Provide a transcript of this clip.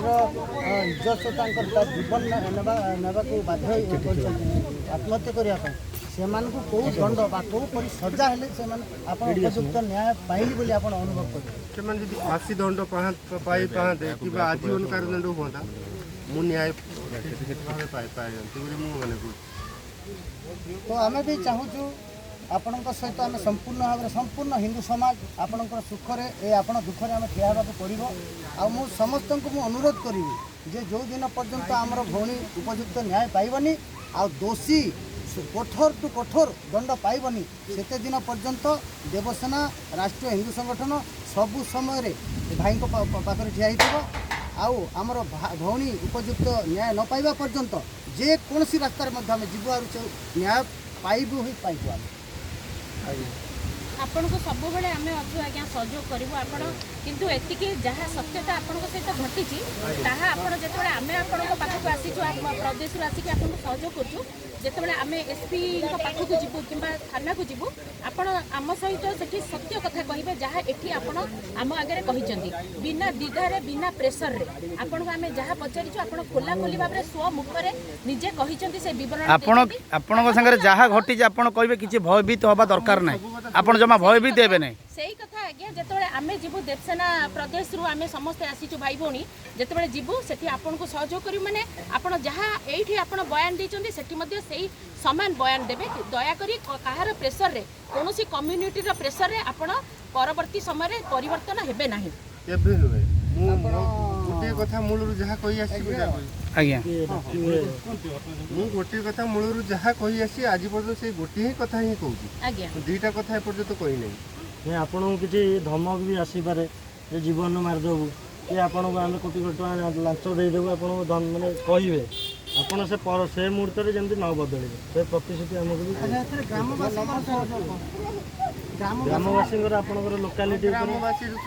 ଭଉଣୀର ଇଜ୍ଜତ ସହ ତାଙ୍କର ତା ଜୀବନ ନେବାକୁ ବାଧ୍ୟ କରିଛନ୍ତି ଆତ୍ମହତ୍ୟା କରିବା ପାଇଁ, ସେମାନଙ୍କୁ କେଉଁ ଦଣ୍ଡ ବା କେଉଁ ପରି ସଜା ହେଲେ ସେମାନେ ଆପଣ ଉପଯୁକ୍ତ ନ୍ୟାୟ ପାଇଲି ବୋଲି ଆପଣ ଅନୁଭବ କରିବେ? ସେମାନେ ଯଦି ଫାଶୀ ଦଣ୍ଡ ପାଇ ପାଆନ୍ତେ କିମ୍ବା ଆଜୀବନ କାରାଦଣ୍ଡ ହୁଅନ୍ତା, ମୁଁ ନ୍ୟାୟ ଭାବେ ପାଇଯାନ୍ତି ବୋଲି ମୁଁ ମନେ କରୁଛି। ତ ଆମେ ବି ଚାହୁଁଛୁ, ଆପଣଙ୍କ ସହିତ ଆମେ ସମ୍ପୂର୍ଣ୍ଣ ଭାବରେ, ସମ୍ପୂର୍ଣ୍ଣ ହିନ୍ଦୁ ସମାଜ ଆପଣଙ୍କର ସୁଖରେ ଏ ଆପଣ ଦୁଃଖରେ ଆମେ ଠିଆ ହେବାକୁ ପଡ଼ିବ। ଆଉ ମୁଁ ସମସ୍ତଙ୍କୁ ମୁଁ ଅନୁରୋଧ କରିବି ଯେ ଯେଉଁ ଦିନ ପର୍ଯ୍ୟନ୍ତ ଆମର ଭଉଣୀ ଉପଯୁକ୍ତ ନ୍ୟାୟ ପାଇବନି ଆଉ ଦୋଷୀ କଠୋର ଟୁ କଠୋର ଦଣ୍ଡ ପାଇବନି, ସେତେ ଦିନ ପର୍ଯ୍ୟନ୍ତ ଦେବସେନା ରାଷ୍ଟ୍ରୀୟ ହିନ୍ଦୁ ସଂଗଠନ ସବୁ ସମୟରେ ଭାଇଙ୍କ ପାଖରେ ଠିଆ ହେଇଥିବ। ଆଉ ଆମର ଭଉଣୀ ଉପଯୁକ୍ତ ନ୍ୟାୟ ନ ପାଇବା ପର୍ଯ୍ୟନ୍ତ ଯେକୌଣସି ରାସ୍ତାରେ ମଧ୍ୟ ଆମେ ଯିବୁ ଆଉ ସେ ନ୍ୟାୟ ପାଇବୁ ହିଁ ପାଇବୁ ଆମେ। ଆପଣଙ୍କୁ ସବୁବେଳେ ଆମେ ଅଛୁ ଆଜ୍ଞା, ସହଯୋଗ କରିବୁ। ଆପଣ କିନ୍ତୁ ଏତିକି, ଯାହା ସତ୍ୟତା ଆପଣଙ୍କ ସହିତ ଘଟିଛି ତାହା ଆପଣ, ଯେତେବେଳେ ଆମେ ଆପଣଙ୍କ ପାଖକୁ ଆସିଛୁ, ଆମ ପ୍ରଦେଶରୁ ଆସିକି ଆପଣଙ୍କୁ ସହଯୋଗ କରୁଛୁ, ଯେତେବେଳେ ଆମେ ଏସ୍ପିଙ୍କ ପାଖକୁ ଯିବୁ କିମ୍ବା ଥାନାକୁ ଯିବୁ, ଆପଣ ଆମ ସହିତ ସେଠି ସତ୍ୟ କଥା କହିବେ, ଯାହା ଏଠି ଆପଣ ଆମ ଆଗରେ କହିଛନ୍ତି। ବିନା ଦ୍ୱିଧାରେ, ବିନା ପ୍ରେସରରେ ଆପଣଙ୍କୁ ଆମେ ଯାହା ପଚାରିଛୁ, ଆପଣ ଖୋଲାଖୋଲି ଭାବରେ ସ୍ୱମୁଖରେ ନିଜେ କହିଛନ୍ତି, ସେ ବିବରଣୀ ଆପଣ ଦେଇଛନ୍ତି। ଆପଣଙ୍କ ସାଙ୍ଗରେ ଯାହା ଘଟିଛି ଆପଣ କହିବେ। କିଛି ଭୟଭୀତ ହେବା ଦରକାର ନାହିଁ। ଆପଣ ଜମା ଭୟଭୀତ ହେବେ ନାହିଁ। ସେଇ କଥା ଆଜ୍ଞା, ଯେତେବେଳେ ଆମେ ଯିବୁ, ଦେବସେନା ପ୍ରଦେଶରୁ ଆମେ ସମସ୍ତେ ଆସିଛୁ ଭାଇ ଭଉଣୀ, ଯେତେବେଳେ ଯିବୁ ସେଠି ଆପଣଙ୍କୁ ସହଯୋଗ କରିବୁ। ମାନେ ଆପଣ ଯାହା ଏଇଠି ଆପଣ ବୟାନ ଦେଇଛନ୍ତି, ସେଠି ମଧ୍ୟ ସେଇ ସମାନ ବୟାନ ଦେବେ। ଦୟାକରି କାହାର ପ୍ରେସରରେ, କୌଣସି କମ୍ୟୁନିଟିର ପ୍ରେସରରେ ଆପଣ ପରବର୍ତ୍ତୀ ସମୟରେ ପରିବର୍ତ୍ତନ ହେବେ ନାହିଁ। କେବେ ନୁହେଁ। ମୁଁ ଗୋଟିଏ କଥା ମୂଳରୁ ଯାହା କହି ଆସିଛି, ଯାହା କହିବି। ମୁଁ ଗୋଟିଏ କଥା ମୂଳରୁ ଯାହା କହି ଆସିଛି, ଆଜି ପର୍ଯ୍ୟନ୍ତ ସେଇ ଗୋଟିଏ ହିଁ କଥା ହିଁ କହୁଛି। ମୁଁ ଦୁଇଟା କଥା ଏପର୍ଯ୍ୟନ୍ତ କହିନାହିଁ। ନାଇଁ, ଆପଣଙ୍କୁ କିଛି ଧମକ ବି ଆସିପାରେ ଯେ ଜୀବନ ମାରିଦେବୁ କି ଆପଣଙ୍କୁ ଆମେ କୋଟି କୋଟି ଟଙ୍କା ଲାଞ୍ଚ ଦେଇଦେବୁ, ଆପଣଙ୍କୁ ମାନେ କହିବେ, ଆପଣ ସେ ମୁହୂର୍ତ୍ତରେ ଯେମିତି ନ ବଦଳିବେ, ସେ ପ୍ରତିଶ୍ରୁତି ଆମକୁ ବି ଆଚ୍ଛା, ଏଥିରେ ଗ୍ରାମବାସୀଙ୍କର ସହଯୋଗ କ'ଣ? ଗ୍ରାମବାସୀଙ୍କର, ଆପଣଙ୍କର ଲୋକାଲିଟି ଉପରେ ଗ୍ରାମବାସୀ